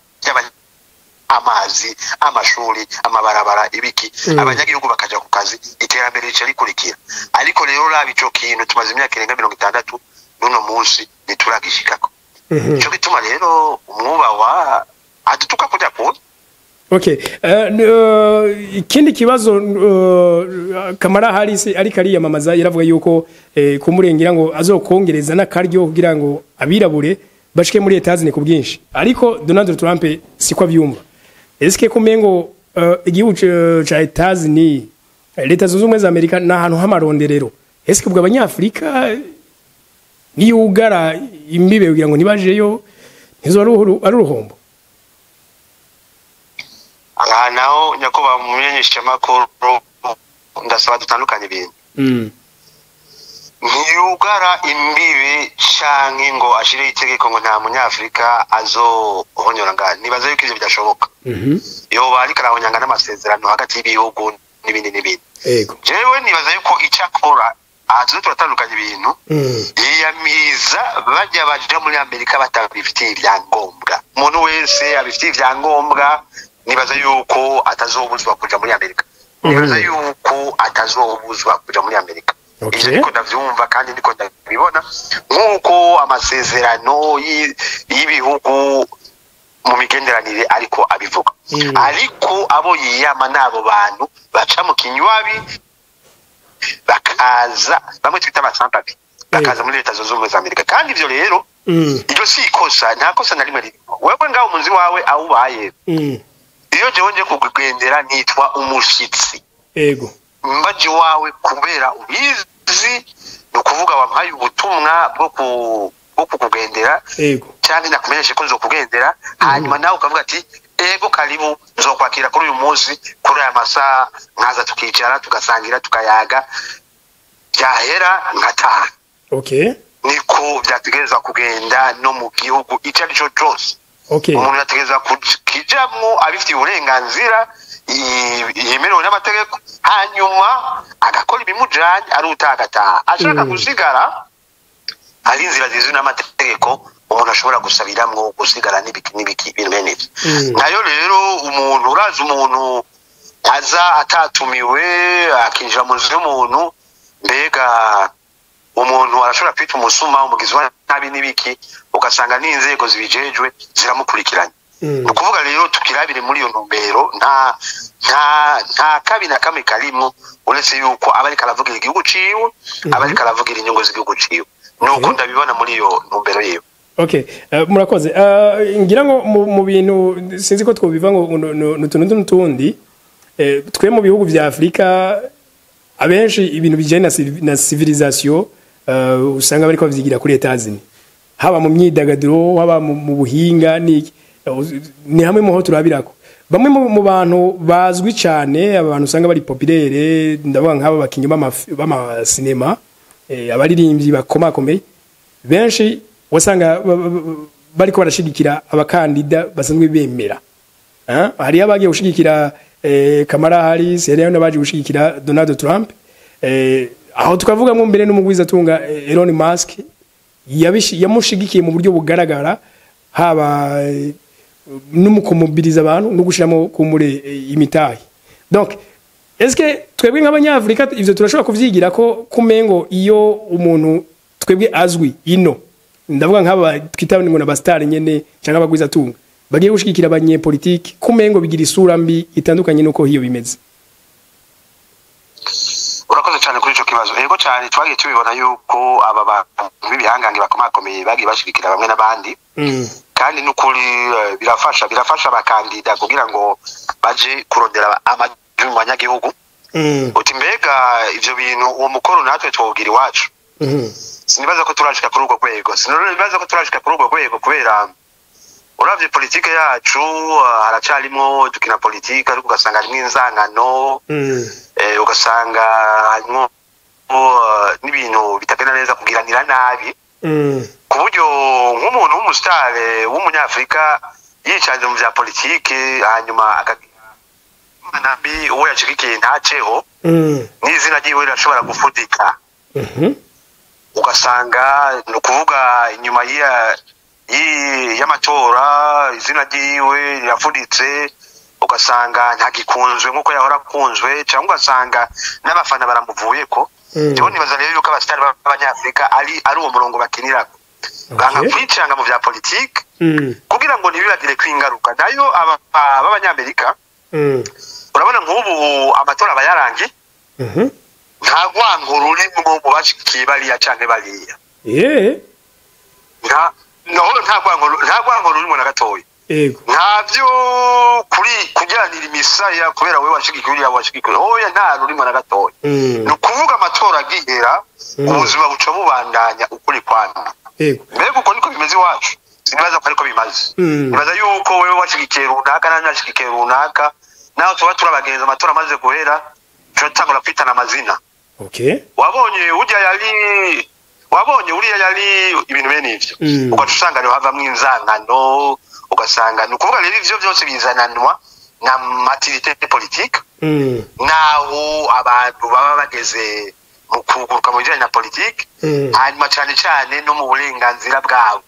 amazi, amashuri, amabarabara, ibiki, abanyagihugu bakaja ku kazi, iterambere rica rikurikira. Ariko rero raba ico kintu tumaze imyaka irenga 60, n'uno munsi ntituragishikako. Ico gituma rero umwubawa adutuka kuja kuntu. Okay. Ikindi kibazo, Kamala Harris ariko ariyamamaza yaravuga yuko kumurengera ngo azokongereza n'akaryo kugira ngo abirabure bashike muri Etazini ku bwinshi, ariko Donald Trump siko avyumva. Eske kumengo igihugu ca Etazini, Leta Zunze Ubumwe za Amerika, ni ahantu h'amaronderero, eske ubwo abanyafurika niyugara imbibe kugira ngo ntibajeyo, ntizo ari uruhombo? Aha naho, nyakubahwa mumenyeshamakuru, ndasaba dutandukanye ibintu. Ntiyugara imbibe canke ngo ashireho itegeko ngo nta munyafurika azohonyora ngaha. Nibaza yuko ivyo bidashoboka. Yoba ariko arahonyanga n'amasezerano hagati y'ibihugu n'ibindi n'ibindi. Jewe nibaza yuko ico akora aha, tuze turatandukanya ibintu, yiyamiriza bajya baja muri Amerika batabifitiye ibyangombwa. Umuntu wese abifitiye ibyangombwa, nibaza yuko atazobuzwa kuja muri Amerika. Nibaza yuko atazobuzwa kuja muri Amerika. Ivyo niko ndavyumva kandi niko ndabibona, nk'uko amasezerano y'ibihugu mu migenderanire ariko abivuga. Ariko abo yiyama n'abo bantu baca mu kinywabi bakaza, bamwe twita abasampapi, bakaza muri Leta Zunze Ubumwe za Amerika. Kandi ivyo rero, iryo si ikosa, nta kosa na rimwe ririmo. Wewe ngaho munzi wawe aho ubaye, iyo jewe nje kukugendera nitwa umushitsi. Mbaje iwawe kubera ubizi, ni ukuvuga wampaye ubutumwa bwo kukugendera cyangwa nakumenyeshe ko nzokugendera, hanyuma nawe ukavuga ati ego, karibu, nzokwakira kuri uyu munsi, kuri aya masaha, nkaza tukicara, tugasangira, tukayaga, byahera nkataha. Niko byategerezwa kugenda no mu gihugu icyo ari cyo cyose. Umuntu yategerezwa kukijamwo abifitiye uburenganzira yemerewe n'amategeko, hanyuma agakora ibimujanye, ari utagataha ashaka gusigara, hari inzira zizwi n'amategeko umuntu ashobora gusabiramwo gusigara n'ibiki n'ibiki, ibintu bene ivyo. Nayo rero umuntu, urazi umuntu aza atatumiwe akinjira mu nzu y'umuntu, mbega umuntu arashobora kwita umusuma, umugizi wa nabi n'ibiki, ugasanga n'inzego zibijejwe ziramukurikiranye. Ni ukuvuga rero tukirabire muri iyo ntumbero, nta kabi na kamwe karimwo, uretse yuko aba ariko aravugira igihugu ciwe, aba ariko aravugira inyungu z'igihugu ciwe. Nuko ndabibona muri iyo ntumbero yiwe. Okay, murakoze. Ngira ngo mu bintu sinzi ko twobiva ngo n'utuntu n'utundi, twe mu bihugu vya Afrika abenshi ibintu bijanye na civilisation usanga bariko bavyigira kuri Etazini, haba mu myidagaduro, haba mu buhinga, ni hamwe muho turabirako. Bamwe mu bantu bazwi cyane, abantu usanga bari populaire, ndavuga nk'aba bakinyi b'amasinema, abaririmbyi bakomakomeye, benshi wasanga bariko barashigikira abakandida basanzwe bemera. Hariyo abagiye gushigikira Kamala Harris, hariyo n'abaje gushigikira Donald Trump. Aho tukavuga mbere n'umugwizatunga Elon Musk yamushigikiye mu buryo bugaragara, haba no mu kumobiriza abantu no gushiramo kumure imitahe. Donc est-ce que twebwe nk'abanyafrika ivyo turashobora kuvyigira ko kumengo iyo umuntu twebwe azwi ino, ndavuga nk'aba twita ngo n'abastar nyene cyangwa abagwizatunga, bagiye gushigikira abanyepolitiki, kumengo bigira isura mbi itandukanye nuko hiyo bimeze? Urakoze cyane kuri ico kibazo. Yego cyane, twagiye tubibona yuko aba bantu b'ibihangange bakomakomeye bagiye bashigikira bamwe n'abandi, kandi n'ukuri birafasha abakandida kugira ngo baje kurondera amajwi mu banyagihugu. Uti mbega ivyo bintu, uwo mukoro natwe twawugira iwacu? Sinibaza ko turashika kuri urwo rwego, sinibaza ko turashika kuri urwo rwego, kubera uravye politike yacu, haracarimwo dukina politike ariko ugasanga harimwo inzangano, ugasanga harimwo n'ibintu bitagenda neza, kugiranira nabi, ku buryo nk'umuntu w'umusitare w'umunyafurika yicanze mu vya politike, hanyuma akagira mbi, uwo yashigikiye ntaceho, n'izina ryiwe rirashobora gufudika. Ugasanga ni ukuvuga inyuma y'amatora izina ryiwe rirafuditse, ugasanga ntagikunzwe nk'uko yahora akunzwe, cyangwa ugasanga n'abafana baramuvuyeko. Jewe nibaza rero yuko abasitari b'abanyafurika ari uwo murongo bakinirako, banga kwicanga mu vya politike kugira ngo ntibibagireko ingaruka. Nayo aba b'abanyamerika, urabona nk'ubu amatora aba yarangiye, nta rwango rurimwo mu bashigikiye bariya canke bariya. Nta naho nta rwango rurimo na gatoya. Ntavyo kuri kujyanira imisaya kubera wewe washigikiye uriya, washigikiye oya, nta rurimo na gatoya. Ni ukuvuga amatora agihera, ubuzima buca bubandanya ukuri kwana. Mbega uko niko bimeze iwacu? Sinibaza ko ariko bimaze. Nibaza yuko wewe washigikiye runaka, nanjye nashigikiye runaka, naho tuba turabagenza, amatora amaze guhera turatangura kwitana amazina. Wabonye urya yari, wabonye uriya yari, ibintu bene ivyo. Ugaca usanga niho havamwo inzangano, ugasanga ni ukuvuga rero ivyo vyose bizananwa na maturité politique, naho abantu baba bageze mu kuguruka mu bijanye na politike, hanyuma cane cane no mu burenganzira bwabo.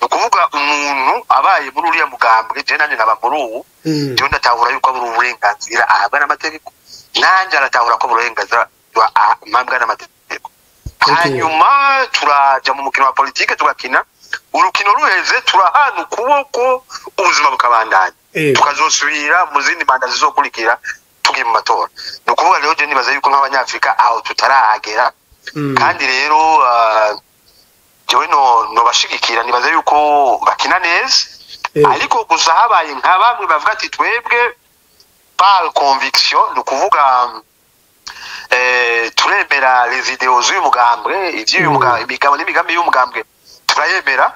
Ni ukuvuga umuntu abaye muri uriya mugambwe, je nanje nkaba muri uwu, jewe ndatahura yuko abura uburenganzira ahabwa n'amategeko, nanje aratahura ko uburenganzira mpabwa n'amategeko. Hanyuma turaja mu mukino wa politike, tugakina urukino, ruheze turahana ukuboko, ubuzima bukabandanya, tukazosubira mu zindi manda zizokurikira tugiye mu matora. Ni ukuvuga rero je nibaza yuko nk'abanyafurika aho tutarahagera. Kandi rero jewe no nobashigikira, nibaza yuko bakina neza, ariko gusa habaye nka bamwe bavuga ati twebwe par conviction, ni ukuvuga turemera les idéaux z'uyu mugambwe, ivy'uyu mugambwe, imigabo n'imigambi y'umugambwe turayemera,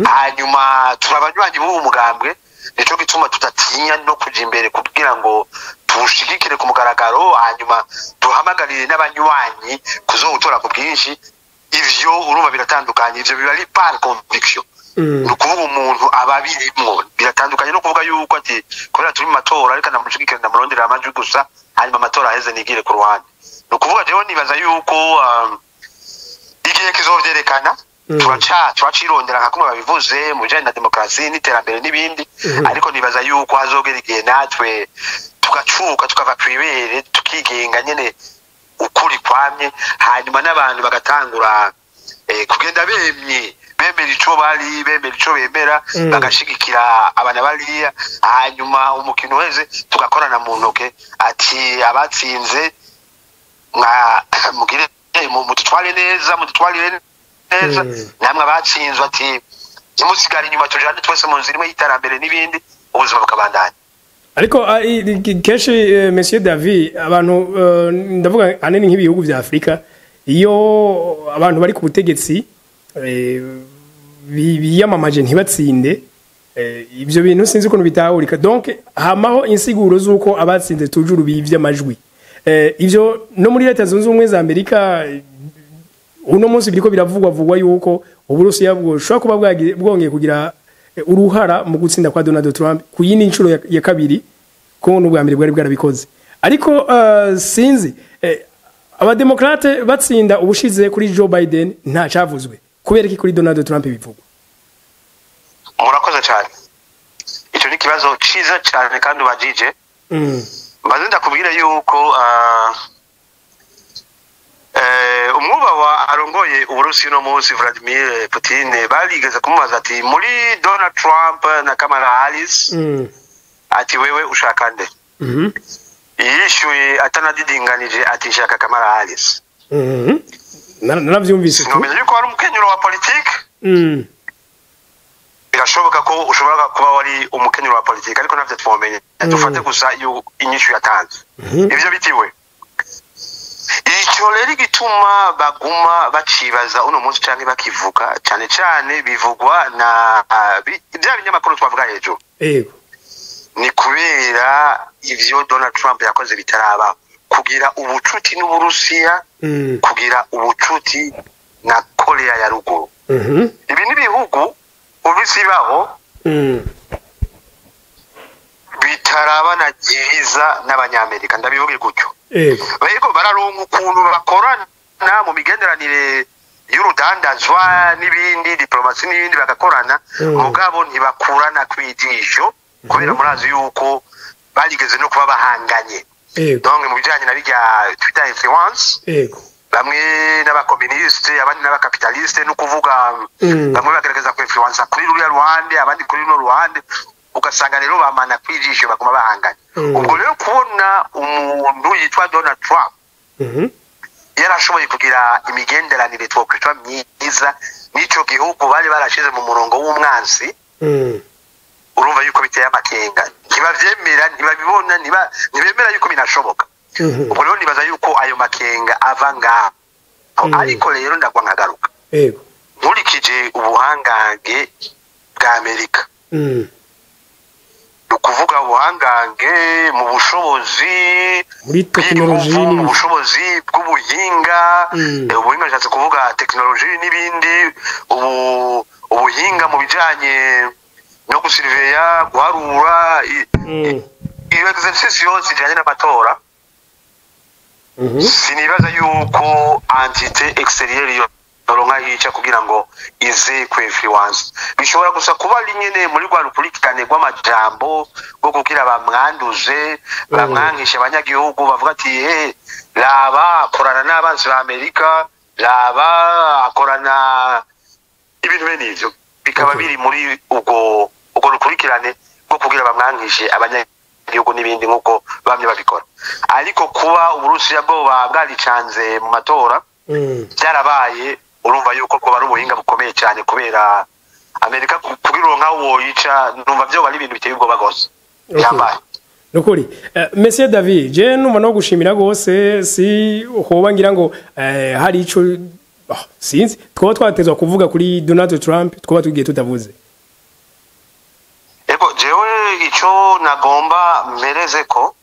hanyuma turabanywanyi b'uwo mugambwe, nico gituma tudatinya no kuja imbere kugira ngo tuwushigikire ku mugaragaro, hanyuma duhamagarire n'abanywanyi kuzowutora ku bwinshi. Ivyo urumva biratandukanye, ivyo biba ari par conviction. Ni ukuvuga umuntu aba abirimwo, biratandukanye no kuvuga yuko ati kubera turi mu matora ariko ndamushigikira, ndamurondera amajwi gusa, hanyuma amatora aheze nigire ku ruhande. Ni ukuvuga jewe nibaza yuko igihe kizovyerekana. Turacirondera nka kumwe babivuze mu bijanye na demokarasi n'iterambere n'ibindi, ariko nibaza yuko hazogera igihe natwe tugacuka, tukava kw'ibere, tukigenga nyene ukuri kwamye, hanyuma n'abantu bagatangura kugenda bemye. Bemera ico bari, bemera ico bemera, bagashigikira abana bariya, hanyuma umukino weze tugakorana mu ntoke, ati abatsinze mwa mugire mudutware neza, mudutwarire neza, namwe abatsinzwe ati ntimusigare inyuma, tujane twese mu nzira imwe y'iterambere n'ibindi, ubuzima bukabandanya. Ariko kenshi, Monsieur David, abantu, ndavuga ahanini nk'ibihugu vya Afrika, iyo abantu bari ku butegetsi biyamamaje ntibatsinde, ibyo bintu sinzi ukuntu bitahurika. Donc hamaho insiguro z'uko abatsinze toujours bivye amajwi. Ivyo no muri Leta Zunze Ubumwe za Amerika uno munsi biriko biravugwa vugwa yuko Uburusiya bwoshobora kuba bwongeye kugira uruhara mu gutsinda kwa Donald Trump ku yindi nshuro ya kabiri, ko n'ubwa mbere bwari bwarabikoze. Ariko sinzi, abademokrate batsinda ubushize kuri Joe Biden nta cavuzwe, kubera iki kuri Donald Trump bivugwa? Murakoze cyane, icyo ni ikibazo cyiza cyane kandi ubajije. Mbaze ndakubwira yuko umwubahwa arongoye Uburusi uno munsi, Vladimir Putin, barigeze kumubaza ati muri Donald Trump na Kamala Harris, ati wewe ushaka nde? Yishyuye atanadidinganije ati nshaka Kamala Harris. Naravyumvise tu. Sinomenya yuko wari umukenyuro wa politike. Birashoboka ko ushobora kuba wari umukenyuro wa politike, ariko navyo twomenya. Dufate gusa iyo inyishu yatanze, ivyo bitiwe. Icyo rero igituma baguma bacibaza uno munsi canke bakivuga cane cane, bivugwa na bya binyamakuru twavuga hejuru, ni kubera ivyo Donald Trump yakoze bitaraba, kugira ubucuti n'Uburusiya, kugira ubucuti na Korea ya Ruguru. Ibi ni ibihugu ubisibaho bitarabana byiza n'Abanyamerika, ndabivuge gutyo. Bariko bararonka ukuntu bakorana mu migenderanire y'urudandazwa n'ibindi, diplomasi n'ibindi, bagakorana, mugabo ntibakurana kw'ijisho, kubera murazi yuko barigeze no kuba bahanganye. Donc mu bijanye na birya twita influence, bamwe n'abakomunisite, abandi n'abakapitaliste, no kuvuga bamwe bagerageza ku-influensa kuri ruriya ruhande, abandi kuri runo ruhande, ugasanga rero bamana kwijisho, baguma bahanganye. Ubwo rero kubona umuntu yitwa Donald Trump yarashoboye kugira imigenderanire twokwitwa myiza n'ico gihugu bari barashize mu murongo w'umwansi, urumva yuko biteye amakenga. Ntibavyemera, ntibabibona, ntibemera yuko binashoboka. Ubwo rero nibaza yuko ayo makenga ava ngaho. Ariko rero ndagwa nkagaruka, nkurikije ubuhangange bwa Amerika, ni ukuvuga ubuhangange mu bushobozi muri tekinoloji bw'inguvu, mu n'ibindi. bushobozi bw'ubuhinga. Ubuhinga bishatse kuvuga tekinoloji n'ibindi, ubuhinga mu bijanye no gusiriveya, guharura, iyo exercice yose ijanye n'amatora, sinibaza yuko entité extérieure yoronka yica kugira ngo ize ku influence. Bishobora gusa kuba ari nyene muri rwa rukurikirane rw'amajambo rwo kugira bamwanduze, bamwankishe abanyagihugu, bavuga ati he raba akorana n'abansi ba Amerika, raba akorana, ibintu bene ivyo bikaba biri muri ubwo rukurikirane rwo kugira bamwankishe abanyagihugu n'ibindi, nk'uko bamye babikora. Ariko kuba Uburusiya bwoba bwaricanze mu matora, byarabaye, urumva yuko bwoba ari ubuhinga bukomeye cyane, kubera Amerika kugira uronka woyica, numva vyoba ari ibintu biteye ubwoba gose, bihambaye. Nukuri, Monsieur David, je numva no gushimira gose. Si hoba ngira ngo hari ico, oh, sinzi, twaba twatezwa kuvuga kuri Donald Trump twaba tugiye tutavuze. Ego, jewe ico nagomba mpereze ko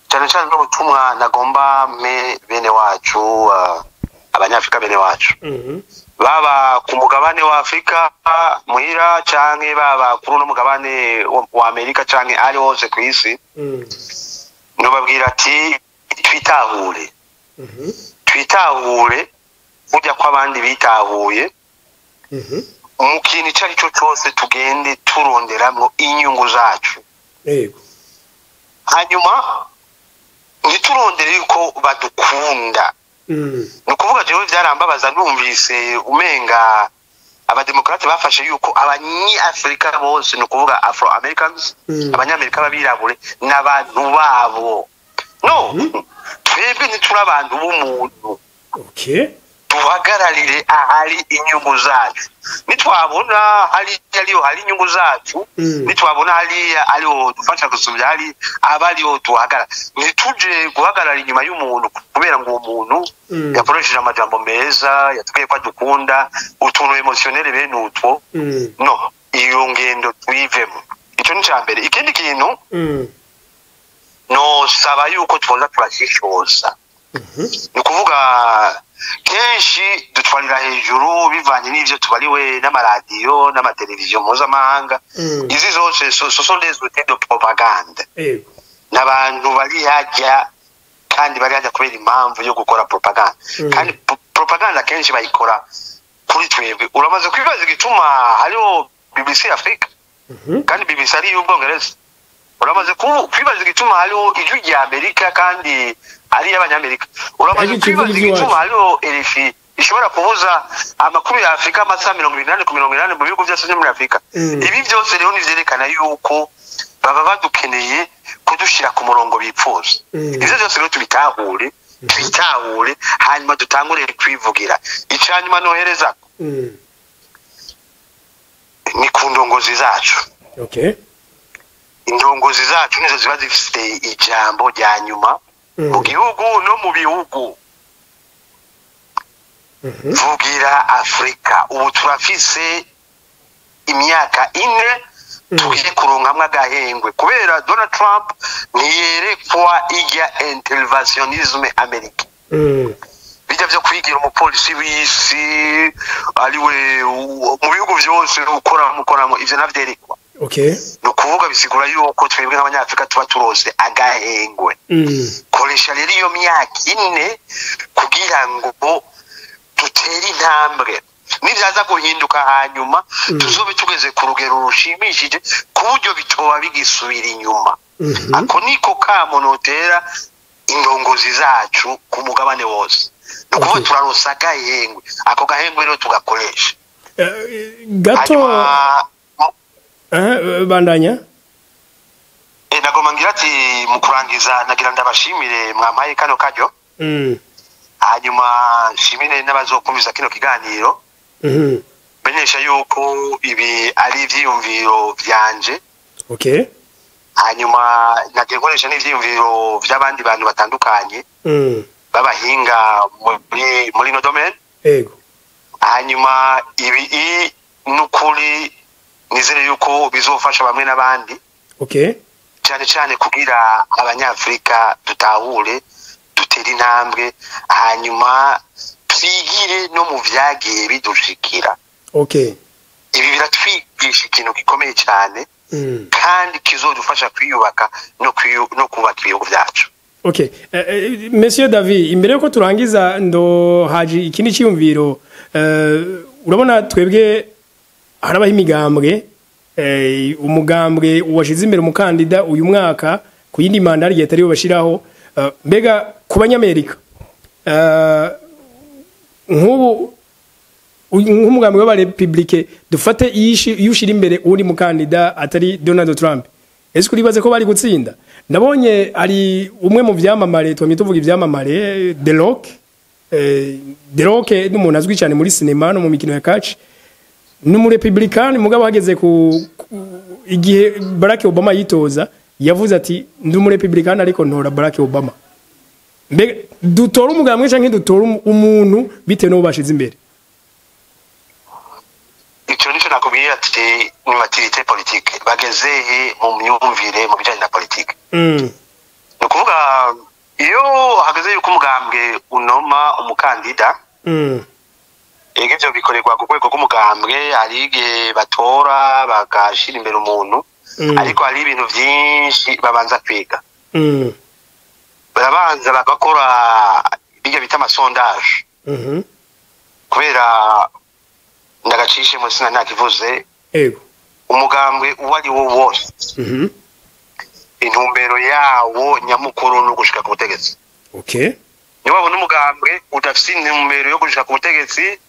cyane cyane n'ubutumwa nagomba mpe bene wacu, Abanyafrika bene wacu, baba ku mugabane wa Afrika muhira, canke baba kuri uno mugabane wa Amerika, canke ari hose ku isi, nobabwira ati twitahure, twitahure burya ko abandi bitahuye. Mu kintu icyo ari cyo cyose tugende turonderamwo inyungu zacu, hanyuma ntiturondere yuko badukunda. Ni ukuvuga jewe byarambabaza numvise umenga Abademokrate bafashe yuko Abanyafurika bose, ni ukuvuga Afro Americans, Abanyamerika b'abirabure, n'abantu babo. No twebwe ntituri abantu b'umuntu. Duhagararire ahari inyungu zacu. Nitwabona hari ariyo hari inyungu zacu, nitwabona hariya ariho dufasha gusubira, hari aba ariho duhagarara. Ntituje guhagarara inyuma y'umuntu kubera ngo uwo muntu yakoresheje amajambo meza, yatubwiye ko adukunda, utuntu émotionnel bene utwo. No iyo ngendo twivemo. Icyo ni icya mbere. Ikindi kintu, nosaba yuko twoza turashishoza. Ni ukuvuga kenshi dutwarira hejuru bivanye n'ivyo tubariwe n'amaradiyo n'amateleviziyo mpuzamahanga. Izi zose ce sont des outils de propagande. N'abantu bari hajya, kandi bari hajya kubera impamvu yo gukora propaganda. Kandi propaganda kenshi bayikora kuri twebwe. Uramaze kwibaza igituma hariho BBC Africa, kandi BBC ari iy'Ubwongereza? Uramaze kwibaza igituma hariho Ijwi rya Amerika, kandi ari iy'Abanyamerika? Uramaze Ariko ikivuga kwibaza iby'iwacu. igituma hariho RFI ishobora kubuza amakuru ya Afurika amasaha 80/80 mu bihugu byose byo muri Afurika? Ibi byose rero nivyerekana yuko baba badukeneye kudushyira ku murongo bipfuza. Ivyo byose rero tubitahure, twitahure, hanyuma dutangure kwivugira. Icanyuma nohereza ni ku ndongozi zacu. Indongozi zacu nizo ziba zifite ijambo rya nyuma mu gihugu no mu bihugu. Vugira Afurika. Ubu turafise imyaka 4 tugiye kuronkamwo agahengwe, kubera Donald Trump ntiyerekwa ijya interventionnisme américain, bijya byo kwigira umupolisi w'isi, ariwe mu bihugu byose ukoramo ukoramo, ivyo navyerekwa. Ni ukuvuga bisigura yuko twebwe nk'Abanyafurika tuba turose agahengwe. Koresha rero iyo myaka 4 kugira ngo dutere intambwe. Nibyaza guhinduka hanyuma, tuzobe tugeze ku rugero rushimishije ku buryo bitoba bigisubira inyuma. Ako niko kamo notera indongozi zacu ku mugabane wose. Ni ukuvuga turarosa agahengwe, ako gahengwe rero tugakoresha. Gato. Hanyuma Bandanya. Nagomba ngira ati mu kurangiza, nagira ndabashimire mwampaye kano karyo, hanyuma nshimire n'abazokumviza kino kiganiro, menyesha yuko ibi ari ivyiyumviro vyanje. Hanyuma nagiye nkoresha n'ivyiyumviro vy'abandi bantu batandukanye b'abahinga muri ino domaine. Hanyuma ibi n'ukuri nizere yuko bizofasha bamwe n'abandi, cyane cyane kugira Abanyafurika dutahure, dutere intambwe, hanyuma twigire no mu vyagiye bidushikira. Ibi biratwigisha ikintu gikomeye cyane, kandi kizodufasha kwiyubaka no kubaka ibihugu byacu. Okay. Monsieur David, imbere yuko turangiza, ndo haji ikindi cyiyumviro. Urabona twebwe harabaho imigambwe, umugambwe washize imbere umukandida uyu mwaka, ku yindi manda igihe atari bashiraho. Mbega ku Banyamerika, nk'ubu nk'umugambwe w'Abarepublike dufate, iyo ushira imbere uwundi mukandida atari Donald Trump, ese uribaze ko bari gutsinda? Nabonye ari umwe mu vyamamare, twamye tuvuga ivyamamare, The Rock. The Rock ni umuntu azwi cyane muri sinema no mu mikino ya catch, ni umurepublikani, mugabo hageze ku igihe Barack Obama yitoza, yavuze ati: "Ndi umurepublikani, ariko ntora Barack Obama." Mbega dutora umugambwe canke dutora umuntu bitewe n'uwo bashize imbere? Icyo nicyo nakubwiye ati ni maturité politique, bageze he mu myumvire mu bijyanye na politike. Ni ukuvuga iyo hageze yuko umugambwe unoma umukandida, ego, ivyo bikorerwa ku rwego rw'umugambwe. Hari igihe batora bagashira imbere umuntu, ariko hari ibintu vyinshi babanza kwiga. Barabanza bagakora bijya bita ama sondage, kubera ndagacishemo sina ntakivuze. Umugambwe uwo ari wo wose, intumbero yawo nyamukuru ni ugushika ku butegetsi. Niba wabona umugambwe udafise intumbero yo gushika ku butegetsi,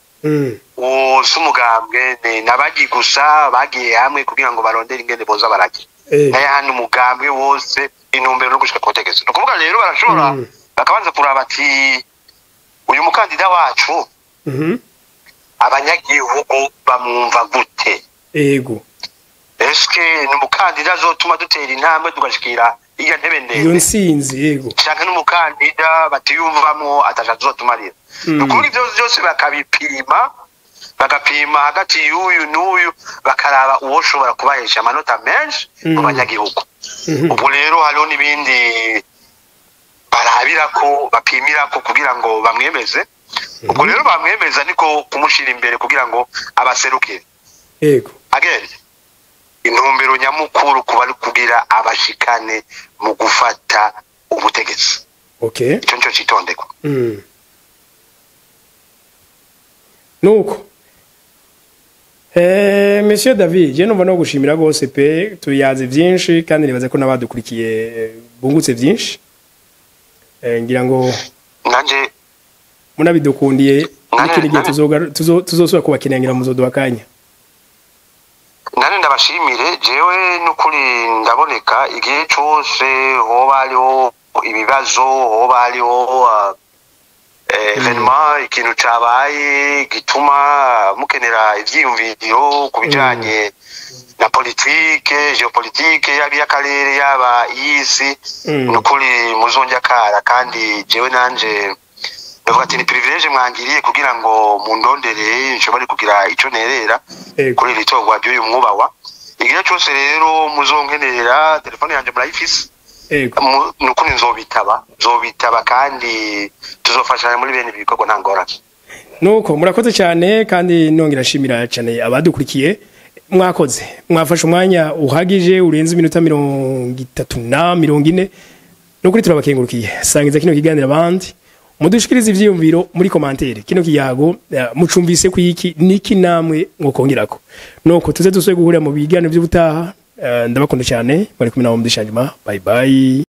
Uwo si umugambwe, ni n'abagi gusa bagiye hamwe kugira ngo barondere ingene boza barajya. N'ayahandi umugambwe wose intumbero no gushika ku butegetsi. Ni ukuvuga rero barashobora bakabanza kuraba ati uyu mukandida wacu abanyagihugu bamwumva gute? Eske ni umukandida azotuma dutera intambwe tugashikira iya ntebe Iyo ndende nsinzi, yego. Canke n'umukandida batiyumvamwo ataja azotumarira? Ni ukuvuga ivyo vyose bakabipima, bagapima hagati y'uyu n'uyu, bakaraba uwoshobora kubahesha amanota menshi mu banyagihugu. Ubwo rero hariho n'ibindi barabirako, bapimirako kugira ngo bamwemeze. Ubwo rero bamwemeza niko kumushira imbere kugira ngo abaserukire. Again, intumbero nyamukuru kuba ari kugira abashikane mu gufata ubutegetsi. Ico nico citondekwa. Nuko Monsieur David, je numva no gushimira gose pe, tuyaze vyinshi kandi nibaza ko n'abadukurikiye bungutse vyinshi. Ngira ngo Nanje munabidukundiye n'ikindi gihe tuzosubira kubakenera, ngira muzoduha akanya. Nane ndabashimire. Jewe n'ukuri ndaboneka igihe cose hoba hariho ibibazo, hoba hariho événement, ikintu cabaye gituma mukenera ivyiyumviro ku bijanye na politike, géopolitique, yaba iy'akarere, yaba iy'isi, nukuri muzonja kara. Kandi jewe nanje ndavuga ati ni privilège mwangiriye kugira ngo mundondere nshobore kugira ico nerera kuri iri torwa ry'uyu mwubahwa. Igihe cose rero muzonkenerera, telefone yanje murayifise. Nukuri nzobitaba, nzobitaba kandi tuzofashanya muri bene ibi bikorwa, nta ngorane. Nuko murakoze cyane, kandi nongera nshimira cyane abadukurikiye. Mwakoze, mwafashe umwanya uhagije urenze iminota 30 na 40. Nukuri turabakengurukiye. Sangiza kino kiganiro abandi, mudushikirize ivyiyumviro muri commentaire. Kino kiyago mucumvise kwiki? Niki namwe mwokongerako? Nuko tuze dusubire guhurira mu biganiro by'ubutaha. Ndabakunda cyane. Bari kumwe na Omdi Shanjuma. Bye bye.